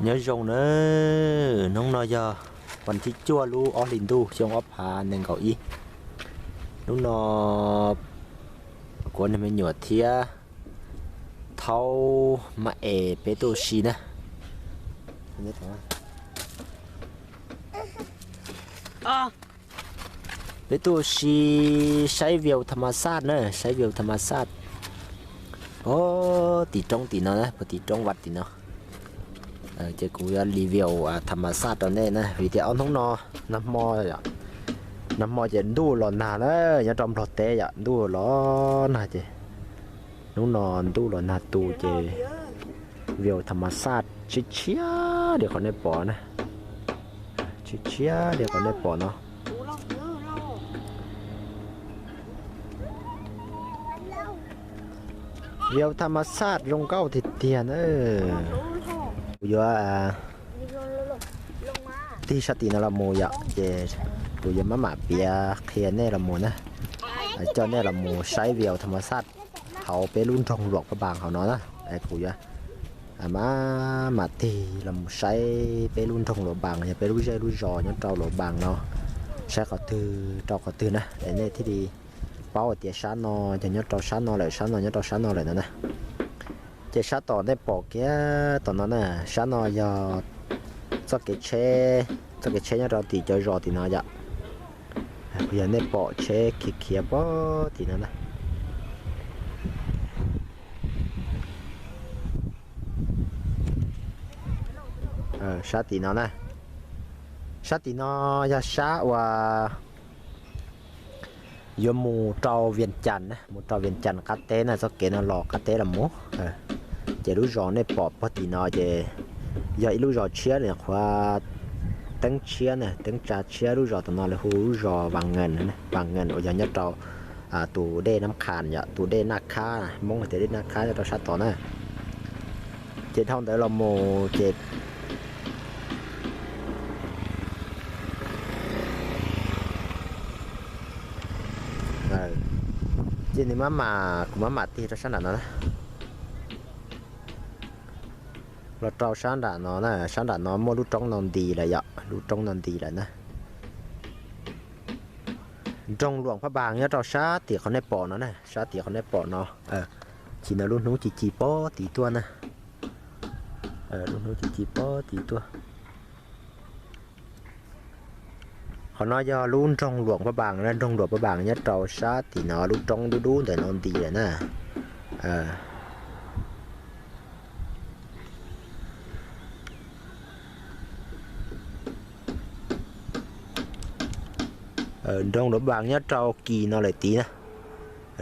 Nyob zoo na, hnub no yog vas thib cuaj lub ob hlis ntuj xyoo ob phav nees nkaum ib. Hnub no kuv niag me nyuam thiab Thaub Mab Es peb tuaj ua si na. Peb tuaj ua si saib view tham mas xaj na, saib view tham mas xaj. Puag tim roob tim no na, puag tim roob vaj tim no. Ces kuv yuav li view tham mas xaj rau nej na, vim tias ob hnub no, nag hmo, nag hmo ces ntuj los nag na, nyob rau Nplog teb yom, ntuj los nag ces hnub no ntuj los nag tu ces view tham mas xaj tshiab tshiab li qhov nej pom na, tshiab tshiab li qhov nej pom no. View tham mas xaj zoo nkauj tiag tiag na. Kuv yuav tig sab tim no los mus yom, ces kuv yuav maj mam piav qhia nej los mus na, coj nej los mus saib view tham mas xaj hauv peb lub nroog Luam Phaj Npas hauv no na. Kuv yuav maj mam tig los mus saib peb lub nroog Luam Npas, yog peb lub zej lub zos nyob rau Luam Npas no, saib qhov twg rau qhov twg na, es nej thiaj li paub hais tias sab no yog nyob rau sab no lawm, sab no nyob rau sab no lawm no na. Ces sab tom nej pom kiag tom no na, sab no yog txoj kev tsheb, txoj kev tsheb nyob rau tim cov zos tim no yom. Kuv yog nej pom tsheb khiav khiav puag tim no na. Sab tim no na, sab tim no yog sab uas yuav mus rau Vias Cas na, mus rau Vias Cas qab teb na, txoj kev no los qab teb los mus. Ces lub zos nej pom puag tim no ces yog ib lub zos tshiab li qhuav teeb tshiab na, teeb tsa tshiab, lub zos tom no lawv hu lub zos Vas Nkees, Vas Nkees uas yog nyob rau tus dej Nab Qhas yom, tus dej Naj Khab, Hmoob hais tias dej Naj Khab nyob rau sab tod na. Ces dhau ntawd los mus ces ces nws maj mam, kuv maj mam tig rau sab nram no na. Los rau sab nram no na, sab nram no muaj lub roob no nti lawm yom, lub roob no nti lawm na. Nroog Luam Phaj Npas nyob rau sab tim qhov nej pom no na, sab tim qhov nej pom no. Ces no lub hnub ci ci pob tim tuaj na, lub hnub ci ci pob tim tuaj. Qhov no yog lub nroog Luam Phaj Npas, nroog Luam Phaj Npas nyob rau sab tim no, lub roob dub dub ntawm no nti lawm na. Nroog Luam Phaj Npas nyob rau kis no lawm tid na.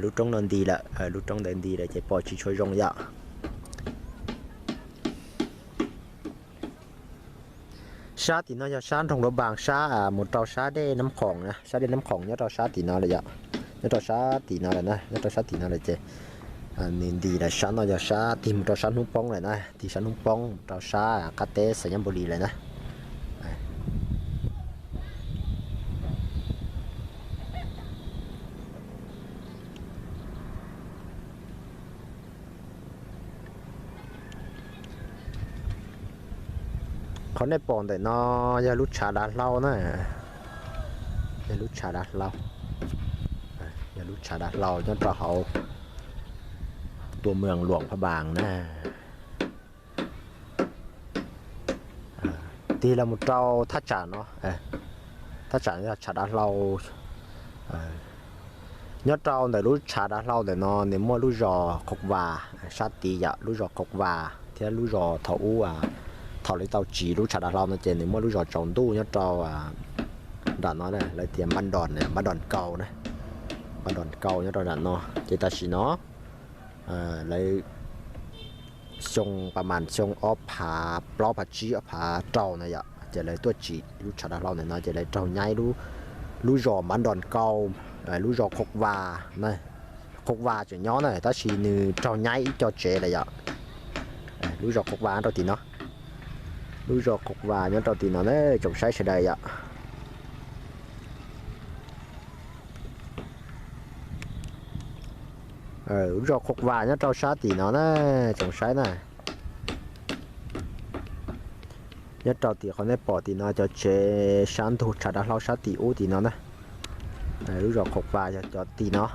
Lub roob no nti lawm, lub roob ntawd nti lawm ces pom tsis tshua zoo yom. Sab tim no yog sab nroog Luam Phaj Npas sab mus rau sab dej Nab Khoom na, sab dej Nab Khoom nyob rau sab tim no lawm yom, nyob rau sab tim no lawm na, nyob rau sab tim no lawm ces nws nti lawm, sab no yog sab tig mus rau sab hnub poob lawm na, tig sab hnub poob mus rau sab qab teb Xais Nyab Npus Lis lawm na. Qhov nej pom ntawm no yog lub tshav dav hlau na, yog lub tshav dav hlau, yog lub tshav dav hlau nyob rau hauv tus moos Luam Phaj Npas na. Tig los mus rau thaj tsam no, thaj tsam yog tshav dav hlau. Nyob rau ntawm lub tshav dav hlau ntawm no nws muaj lub zos Khoom Vas sab tid yom, lub zos Khoom Vas thiab lub zos thaum ub, thaum lawv tau tsim lub tshav dav hlau no ces nws muaj lub zos tsaus ntuj nyob rau nram no, lawv tias Npab Dos, Npab Dos Kaus na, Npab Dos Kaus nyob rau nram no. Ces tam sim no lawv xyoo pas mas xyoo ob phav plaub phav tsib ob phav rau na yom, ces lawv tuaj tsim lub tshav dav hlau ntawm no ces lawv raug nyaib lub zos Npab Dos Kaus, lub zos Khoom Vas na. Khoom Vas tseem nyob na tab sis nws raug nyaib ib co tsev lawm yom. Lub zos Khoom Vas nyob rau tim no, lub zos Khoom Vas nyob rau tim no na tsoom saib sawv daws yom. Lub zos Khoom Vas nyob rau sab tim no na tsoom saib na. Nyob rau tim qhov nej pom tim no cov tsev sab ntug tshav dav hlau sab tim ub tim no na, lub zos Qhov Vas yog cov tim no.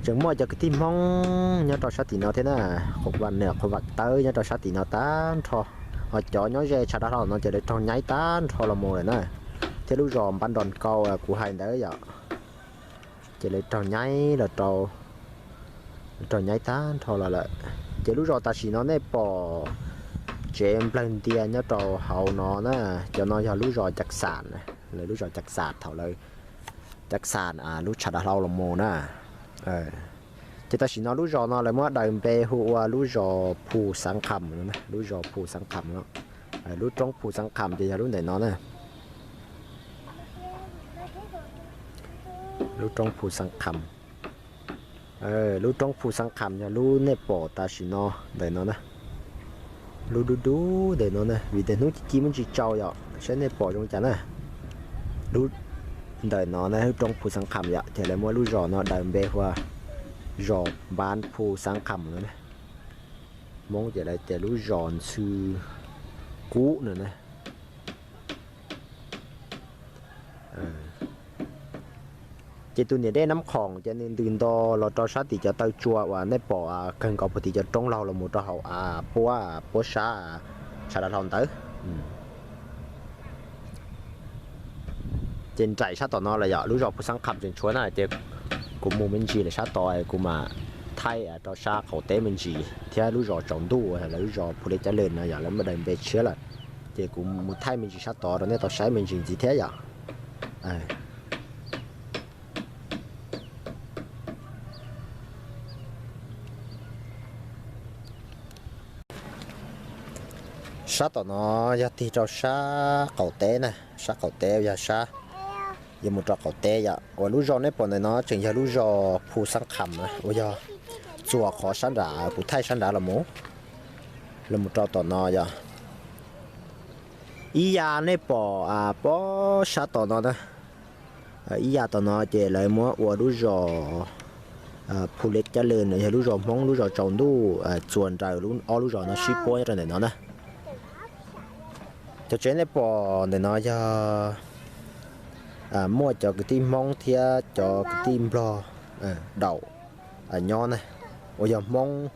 Tseem muaj cov kwv tij Hmoob nyob rau sab tim no thiab na, Qhov Vas Nws Qhov Vas Tawb nyob rau sab tim no tag nrho. Ho cov nyob ze tshav dav hlau no ces lawv raug nyaib tag nrho los mus lawm na. Thiab lub zos Npab Nros Nkauj kuv hais ntawd yom, ces lawv raug nyaib los rau, raug nyaib tag nrho los lawm. Ces lub zos tam sim no nej pom tsev nplawg ntia nyob rau hauv no na, cov no yog lub zos Cam Xam, lawv lub zos Cam Xam thaum lawv, Cam Xam lub tshav dav hlau los mus na. Ces tam sim no lub zos no lawv muab daws npe hu ua lub zos Phu Xaab Kham, lub zos Phu Xaab Kham no. Lub roob Phu Xaab Kham ces yog lub ntawm no na. Lub roob Phu Xaab Kham, lub roob Phu Xaab Kham yog lub nej pom tam sim no ntawm no na. Lub dub dub ntawm no na, vim tias hnub ci ci muaj ntsis tsaus yom, saib nej pom zoo cas na. Lub ntawm no na lub roob Phu Xaab Kham yom, ces lawv muab lub zos no daws npe hu ua zos Npab Phu Xaab Kham no na. Hmoob ces lawv tias lub zos Ntxhw Kub no na. Ces tus niam dej Nab Khoom ces nws ntws nto los rau sab tim cov taw tsua uas nej pom kawg nkaus puag tim cov roob laug los mus rau hauv puab, puab sab tshav dav hlau ntawd. Ces nraim sab tom no los yog lub zos Phu Xaab Kham tseem tshuav na, ces kuv mus me ntsis lawm sab tod kuv mam thaij rau sab qaum teb me ntsis thiab lub zos tsaus ntuj lawv lub zos Phu Lej Cab Lwm no yog lawv muab daws npe tshiab lawm. Ces kuv mus thaij me ntsis sab tod rau nej tau saib me ntsis ntxiv thiab yom. Sab tom no yog tig rau sab qaum teb na, sab qaum teb uas yog sab yuav mus rau qaum teb yom. Uas lub zos nej pom ntawm no tseem yog lub zos Phu Xaab Kham uas yog txuas qhov sab nrad kuv thaij sab nrad los mus, los mus rau tom no yom. Ib yam nej pom pob sab tom no na, ib yam tom no ces lawv muab ua lub zos Phu Lej Cab Lwm no, yog lub zos Hmoob lub zos tsaus ntuj txuas nraws ob lub zos no sib puab nyob rau ntawm no na. Cov tsev nej pom ntawm no yog muaj cov kwv tij Hmoob thiab cov kwv tij Nplog daum nyob na, uas yog Hmoob,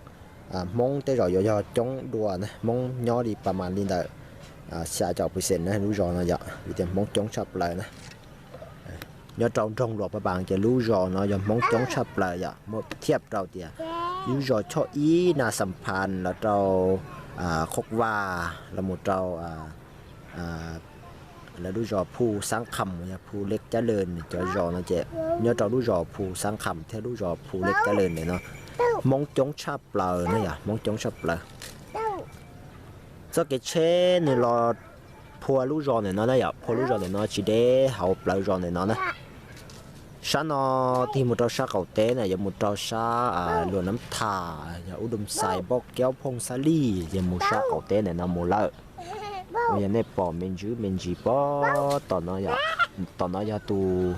Hmoob tej zaum yuav yog coob dua na, Hmoob nyob li pas mas li ntawm xya caum percent na lub zos no yom, vim tias Hmoob coob tshaj plaws na. Nyob rau nroog Luam Phaj Npas ces lub zos no yog Hmoob coob tshaj plaws yom, muab thiaj rau tias lub zos Choj Ib, Nas Xam Phas los rau Qhov Vaj los mus rau lawv lub zos Phu Xaab Kham, yog Phu Lej Cab Lwm cov zos no ces nyob rau lub zos Phu Xaab Kham thiab lub zos Phu Lej Cab Lwm ntawm no Hmoob coob tshaj plaws na yom, Hmoob coob tshaj plaws. Txoj kev tsheb nws los phua lub zos ntawm no na yom, phua lub zos ntawm no tsis deb hauv plawv zos ntawm no na. Sab no tig mus rau sab qaum teb na, yuav mus rau sab Luam Nab Thas, yog Ub Dum Xais, Npauj Kaub, Phooj Xab Lij, yog mus sab qaum teb ntawm no mus lawm. Uas yog nej pom me ntsis me ntsis pob tom no, tom no yog tus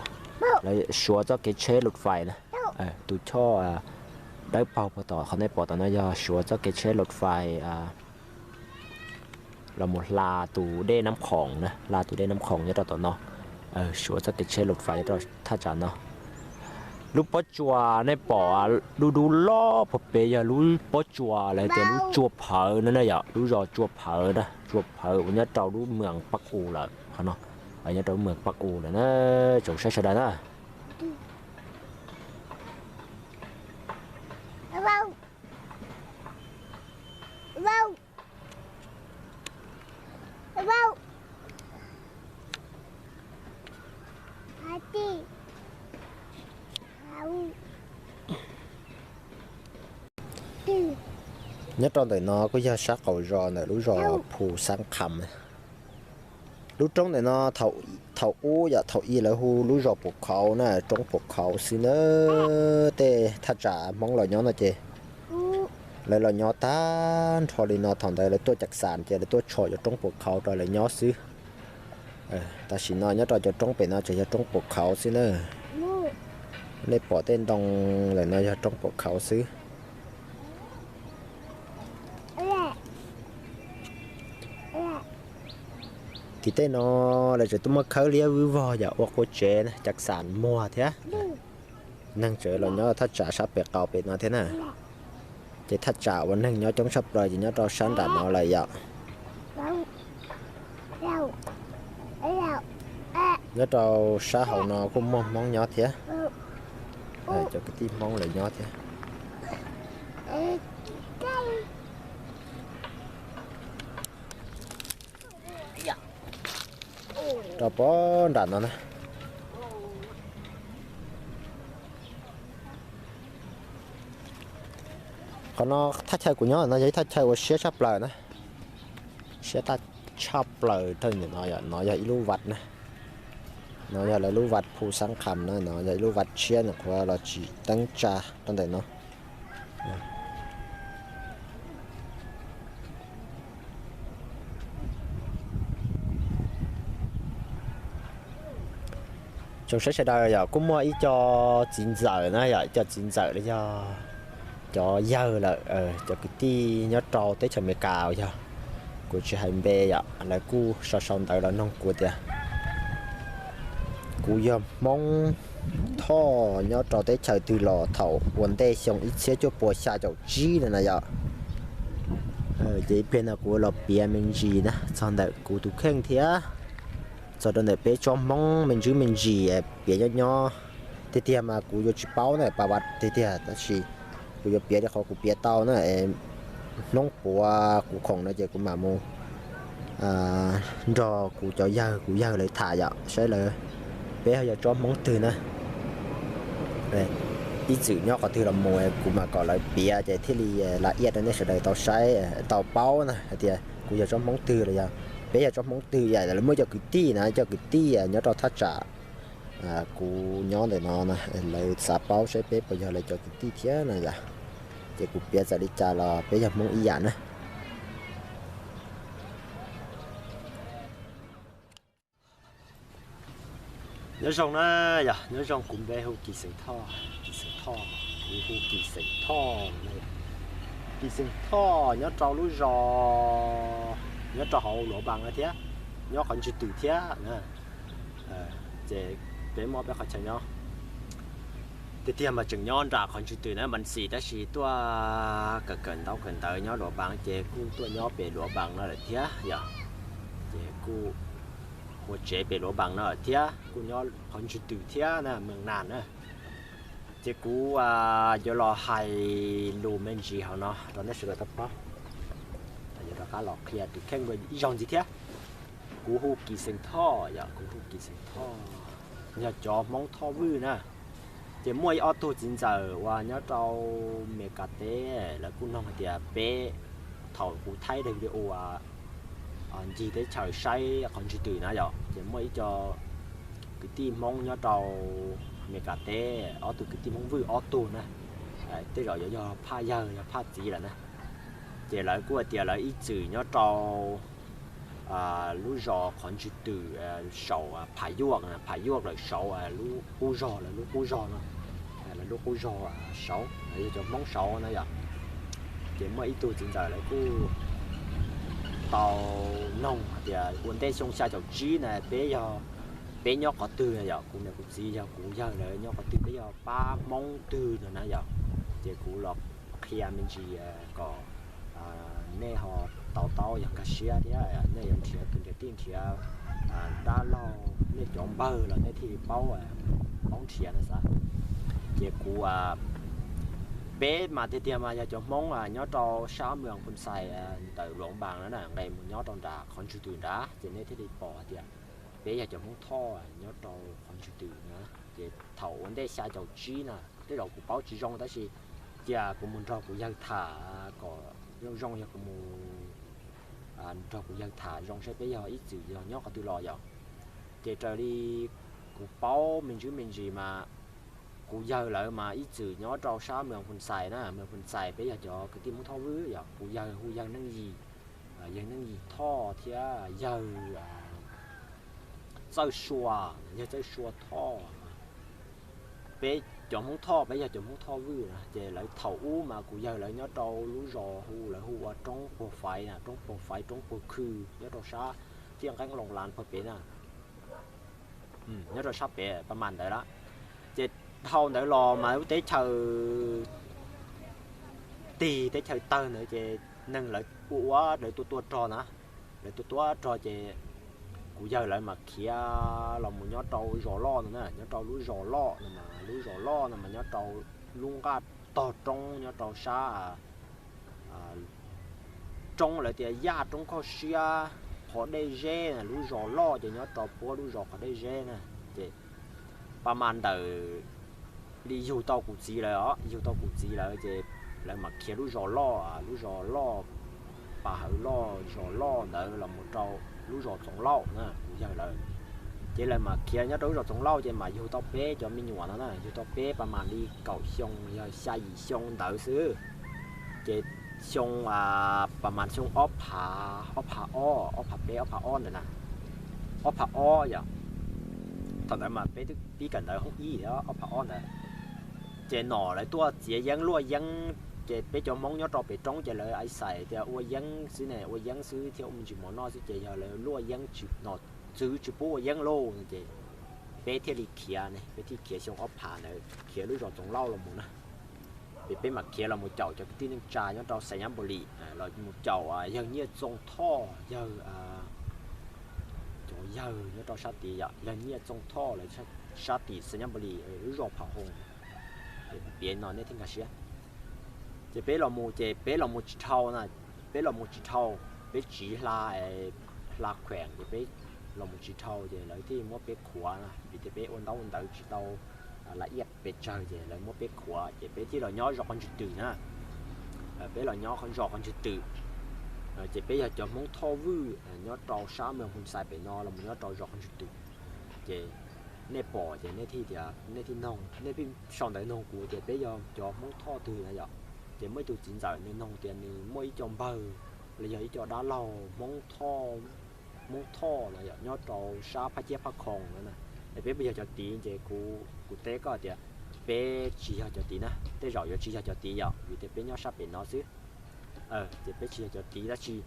lawv suav txoj kev tsheb lus fais na, tus choj dawb paug puag tom qhov nej pom tom no yog suav txoj kev tsheb lus fais los mus hla tus dej Nab Khoom na, hla tus dej Nab Khoom nyob rau tom no, suav txoj kev tsheb lus fais nyob rau thaj tsam no. Lub pob tsuas nej pom dub dub loj puag pem yog lub pob tsuas lawv tias lub Tsua Phawv no na yom, lub zos Tsua Phawv na, Tsua Phawv uas nyob rau lub Mees Paj U lawm qhov no, nyob rau lub Mees Paj U lawm na, tsoom saib sawv daws na. Nyob rau ntawm no kuj yog sab qaum zos ntawm lub zos Phu Xaab Kham. Lub roob ntawm no thaum ub yom, thaum ub lawv hu lub zos Pum Khauv na, roob Pum Khauv xwb na. Tej thaj tsam Hmoob los nyob no ces lawv los nyob tag nrho li no, thaum ntawd lawv tuaj Cam Xam ces lawv tuaj tshom cov roob Pum Khauv rau lawv nyob xwb. Tam sim no nyob rau cov roob pem no tseem yog roob Pum Khauv xwb na. Nej pom tej ntoo lawm no yog roob Pum Khauv xwb. Tim tej no lawv tseem tuaj muab khawb liab vwb vog yom, ua qua tsev na, cas xam muag thiab. Neeg tseem los nyob thaj tsam sab pem qaus pem no thiab na. Ces thaj tsam uas neeg nyob coob tshaj plaws ces nyob rau sab nram no lawm yom. Nyob rau sab hauv no kuj muaj Hmoob nyob thiab, cov kwv tij Hmoob lawv nyob thiab. Rau pem nram no na. Qhov no thaj chaw kuv nyob no yog ib thaj chaw uas siab tshaj plaws na. Siab tshaj plaws rau ntawm no, no yog ib lub vaj na. No yog lawv lub vaj Phu Xab Kham na, no yog ib lub vaj tshiab nyuam qhuav los tsim teeb tsa rau ntawm no. Tsoom saib sawv daws yom, kuj muaj ib co txiv ntxawm na yom, ib co txiv ntxawm los yog cov yawg lawm, cov kwv tij nyob rau teb chaws Amelikas uas yog kuv tsis hais npe yom, lawv kuj sau sau ntawv los noog kuv tias kuv yog Hmoob Thoj nyob rau teb chaws twg los thaum ua ntej xyoo ib txhiab cuaj pua xya caum tsib no na yom. Ces ib pliag no kuv los piav me ntsis na txog ntawm kuv tus kheej thiab txog rau ntawm peb tsob Hmoob me ntsis me ntsis piav nyob nyob. Tiag tiag mas kuv yuav tsis paub na, pa vaj tiag tiag, tab sis kuv yuav piav li qhov kuv piav tau na. Hnub puav kuv khoom no ces kuv mam mus nrog kuv cov yawg, kuv yawg lawv tham yom, saib lawv, peb ho yog tsob Hmoob twg na. Ib txwm nyob qhov twg los mus kuv mam kom lawv piav ces thiaj li la iaj rau nej sawv daws tau saib tau paub na hais tias kuv yog tsob Hmoob twg los yog peb yog tsob Hmoob twg. Yam lawv muaj cov kwv tij na, cov kwv tij nyob rau thaj tsam kuv nyob ntawm no na, lawv xav paub saib peb puas yog lawv cov kwv tij thiab na yom. Ces kuv piav txawm li cas los peb yog Hmoob ib yam na. Nyob zoo na, yog nyob zoo, kuv npe hu Kis Xeem Thoj, Kis Xeem Thoj, kuv hu Kis Xeem Thoj. Kis Xeem Thoj nyob rau lub zos, nyob rau hauv Luav Npas no thiab, nyob qhov ntswg twm thiab na. Ces peb muaj peb qhov chaw nyob. Tiag tiag mas tseem nyob nram qhov ntswg twm na Npas Xis, tab sis tuaj kawm kawm ntaub kawm ntawv nyob Luav Npas ces kuj tuaj nyob pem Luav Npas no lawm thiab yom. Ces kuj ua tsev pem Luav Npas no lawm thiab, kuj nyob qhov ntswg twm thiab na, Mees Nas na. Ces kuv yuav los hais lus me ntsis hauv no rau nej sawv daws tau paub, yuav rov qab los qhia tus kheej ib zaug ntxiv thiab. Kuv hu Kis Xeem Thoj yom, kuv hu Kis Xeem Thoj, yog cov Hmoob Thoj Vwj na. Ces muaj ib ob tug txiv ntxawm uas nyob rau Meskas teb, lawv kuj noog hais tias peb, thaum kuv thaij daim video uas ncig teb chaws saib qhov ntswg twm na yom, ces muaj ib co kwv tij Hmoob nyob rau Meskas teb, ob tug kwv tij Hmoob Vwj ob tug na, tej zaum yuav yog phaj yawg yog phaj txiv lawm na. Ces lawv kuj hais tias lawv ib txwm nyob rau lub zos qhov ntswg twm saum Pham Yuaj, Pham Yuaj lawm saud lub qub zog, lawv lub qub zog no, lawv lub qub zog saud, yog cov Hmoob saud na yom. Ces muaj ib tug txiv ntxawm lawv kuj tau noog hais tias ua ntej xyoo xya caum tsib na peb yog, peb nyob qhov twg na yom, kuv niam kuv txiv yog kuv yawg lawv nyob qhov twg, peb yog pab Hmoob twg no na yom. Ces kuv los qhia me ntsis kom nej ho to taub yog nkag siab thiab nej yuav nrhiav tus nrhiav tij nrhiav dab laug, nej cov npawg los nej thiaj li paub, paub nrhiav na xav. Ces kuv, peb mas tiag tiag mas yog cov Hmoob nyob rau sab Mees Phoo Xais ntawm Luam Npas no na, nqes mus nyob rau nram qhov ntswg twm nrad ces nej thiaj li pom hais tias peb yog cov Hmoob Thoj nyob rau qhov ntswg twm na. Ces thaum ua ntej xya caum tsib na, tej zaum kuv paub tsis zoo tab sis cia kuv mus nrog kuv yawg tham kom zoo zoo, yog kuv mus nrog kuv yawg tham zoo saib peb yog ib txwm yog nyob qhov twg los yom. Ces raws li kuv paub me ntsis me ntsis mas kuv yawg lawv mas ib txwm nyob rau sab Mees Phoo Xais na, Mees Phoo Xais peb yog cov kwv tij Hmoob Thoj Vwj yom, kuv yawg hu yawg Neej Yim, yawg Neej Yim Thoj thiab yawg Txawj Sua, yawg Txawj Sua Thoj. Peb cov Hmoob Thoj peb yog cov Hmoob Thoj Vwj na, ces lawv thaum ub mas kuv yawg lawv nyob rau lub zos hu, lawv hu ua Roob Puag Faiv na, Roob Puag Faiv, Roob Puag Khw nyob rau sab tiaj nqeeb loo las pag pem na, nyob rau sab pem pas mas ntawd lawm. Ces dhau ntawd los mas lub teb chaws tig teb chaws tawg ntawd ces neeg lawv ua ua lawv tua tua rog na, lawv tua tua rog ces kuv yawg lawv mas khiav los mus nyob rau zos loj no na, nyob rau lub zos loj no mas, lub zos loj no mas nyob rau lub nqaj tog roob nyob rau sab roob lawv tias yaj roob khoj siab, qhov dej zeb na, lub zos loj ces nyob rau puab lub zos qhov dej zeb na. Ces pas mas ntawm li yug tau kuv txiv lawv os, yug tau kuv txiv lawv ces lawv mam khiav lub zos loj, lub zos loj, pas hawv loj zos loj ntawd los mus rau lub zos Txoov Lauj na, kuv yawg lawv. Ces lawv mam khiav nyob rau lub zos Txoov Lauj ces mam yug tau peb cov me nyuam no na, yug tau peb pas mas li kaum xyoo yog xya yim xyoo ntawd xwb. Ces xyoo, pas mas xyoo ob phav, ob phav ob, ob phav peb, ob phav ob ntawd na, ob phav ob yom. Thaum ntawd mas peb twb pib kawm ntawv hoob ib, ob phav ob ntawd. Ces nom lawv tuaj txiav yeeb luaj yeeb, ces peb cov Hmoob nyob rau pem roob ces lawv ai xais tias ua yeeb xwb ne, ua yeeb xwb thiaj ua me ntsis mov noj xwb, ces yog lawv luaj yeeb tsis, nom txwv tsis pub ua yeeb lauj no ces peb thiaj li khiav ne, peb thiaj khiav xyoo ob phav ntawd khiav lub zos Txoov Lauj los mus na. Ces peb mam khiav los mus caum cov kwv tij neej tsa nyob rau Xais Nyab Npaus Lim, los mus caum yawg Nyiaj Txooj Thoj, yawg, cov yawg nyob rau sab tid yom, yawg Nyiaj Txooj Thoj lawv sab tim Xais Nyab Npaus Lim lub zos Pham Hoos. Piav no nej thiaj nkag siab. Ces peb los mus ces peb los mus tsis dhau na, peb los mus tsis dhau, peb tsiv hla, hla khueem ces peb los mus tsis dhau ces lawv thiaj muab peb qhuav na, vim tias peb ua ntaub ua ntawv tsis tau la iaj pes tsawg ces lawv muab peb qhuav ces peb thiaj los nyob zos Qhov Ntswg Twm na. Peb los nyob zos Qhov Ntswg Twm, ces peb yog cov Hmoob Thoj Vwj nyob rau sab Moos Xais pem no los mus nyob rau zos Qhov Ntswg Twm. Ces nej pom ces nej thiaj tias, nej thiaj noog, nej pheej sau ntawv noog kuv tias peb yog cov Hmoob Thoj twg na yom. Ces muaj ib tug txiv ntxawm nws noog tias nws muaj ib co npawg los yog ib co dab laug Hmoob Thoj, Hmoob Thoj no yom, nyob rau sab Phaj Ciab Phaj Khoom no na. Es peb puas yog cov tid ces kuv, kuv teb koj tias peb tsis yog cov tid na, tej zaum yuav tsis yog cov tid yom, vim tias peb nyob sab pem no xwb. Ces peb tsis yog cov tid tab sis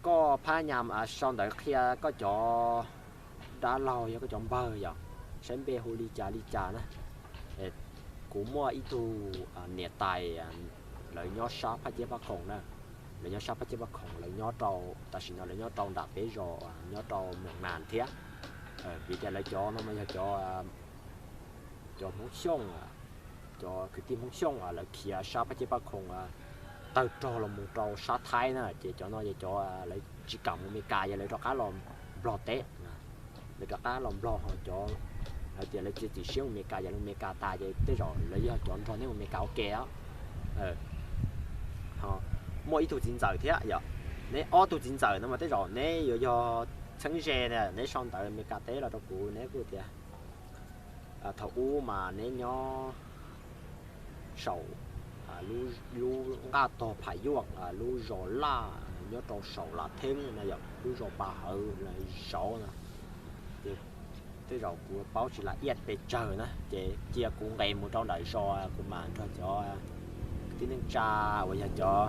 koj phab nyas sau ntawv qhia koj cov dab laug yog koj cov npawg yom, saib npe hu li cas li cas na. Kuv muaj ib tug niam tais, lawv nyob sab Phaj Ciab Phaj Khoom na, lawv nyob sab Phaj Ciab Phaj Khoom, lawv nyob rau, tam sim no lawv nyob rau nram peb zos nyob rau Moos Nas thiab. Vim tias lawv cov no mas yog cov, cov Hmoob Xyooj, cov kwv tij Hmoob Xyooj lawv khiav sab Phaj Ciab Phaj Khoom tawg rog los mus rau sab Thaib na, ces cov no yog cov lawv tsis kam mus Amelikas, yog lawv rov qab los Nplog teb. Lawv rov qab los Nplog ho cov, hais tias lawv txiav txim siab mus Amelikas, yog lawv Amelikas tas ces tej zaum lawv yog cov nrog neb mus Amelikas ua ke os. Muaj ib tug txiv ntxawm thiab yom, neb ob tug txiv ntxawm no mas tej zaum neb yuav yog txheeb ze na, neb sau ntawv Amelikas teb los rau kuv, neb kuj tias thaum ub mas neb nyob saum lub nqaj tog Pham Yuaj, lub zos Laj nyob rau saum Lav Theeb no yom, lub zos Pas Hawv lawv saud no. Ces tej zaum kuv paub tsis la iaj pes tsawg na, ces cia kuv nqes mus rau nram zos kuv mam nrog cov kwv tij neej tsa uas yog cov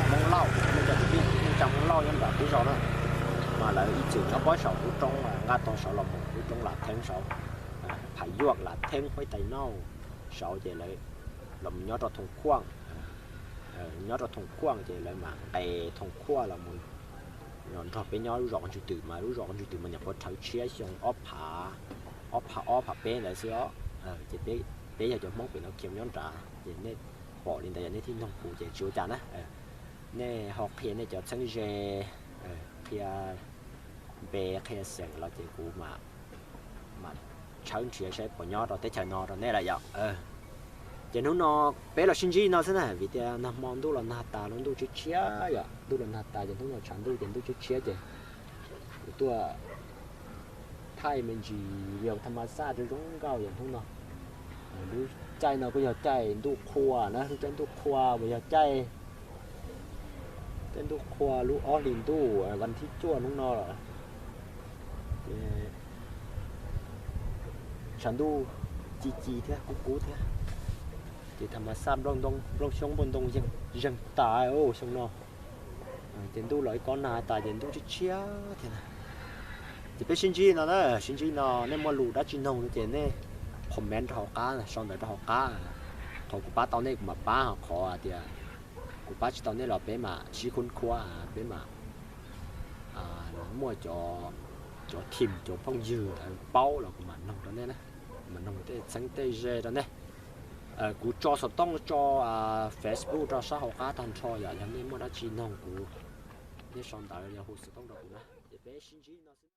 Hmoob Lauj, nej cov kwv tij neej tsa Hmoob Lauj nyob nram lub zos na, mas lawv ib txwm nyob pob saum lub roob nqaj tog saud los mus lub roob Lav Theeb saud, Pham Yuaj Lav Theeb Huaib Tais Nauj saud ces lawv los nyob rau Thoom Khuaj, nyob rau Thoom Khuaj ces lawv mam nqes Thoom Khuaj los mus nrog peb nyob lub zos Qhov Ntswg Twm, mas lub zos Qhov Ntswg Twm mas nyuam qhuav rhawv tshiab xyoo ob phav, ob phav ob phav peb ntawd xwb os. Ces peb yog cov Hmoob pem no khiav nyob nrad ces nej pom li ntawd yog nej thiaj noog kuv ces tsis ua cas na. Nej ho qhia nej cov txheeb ze, qhia npe qhia xeem los ces kuv mam tshawb nrhiav saib puas nyob rau teb chaws no rau nej lawm yom. Ces hnub no peb los sib ntsib no xwb na, vim tias nag hmo ntuj los nag tas, lub ntuj tshiab tshiab yom, ntuj los nag tas ces hnub no tshav ntuj ces ntuj tshiab tshiab ces kuv tuaj thaij me ntsis video tham ma xaj zoo zoo nkauj yom hnub no. Lub caij no kuj yog caij ntuj qhua na, lub caij ntuj qhua uas yog caij, caij ntuj qhua lub ob hlis ntuj vas thib cuaj hnub no lawm. Ces tshav ntuj ci ci thiab kub kub thiab, ces tham ma xaj nplooj xyoob nplooj ntoo zeeg tas xyoo no. Ces ntuj los ib kob nag tas ces ntuj tshiab tshiab thiab na. Ces peb sib ntsib no na, sib ntsib no nej muaj lus dab tsi noog no ces nej comment rau hauv qab, sau ntawv rau hauv qab. Qhov kuv pab tau nej kuv mam pab, ho qhov tias kuv pab tsis tau nej los peb mam sib khub khuab, peb mam muaj cov team cov phooj ywg paub los kuv mam noog rau nej na, mam noog tej txheeb tej ze rau nej. Kuv tso xov tooj tso Facebook rau sab hauv qab tag nrho, yog nej muaj dab tsi noog kuv, nej sau ntawv yog hu xov tooj rau kuv na. Ces peb sib ntsib no xwb.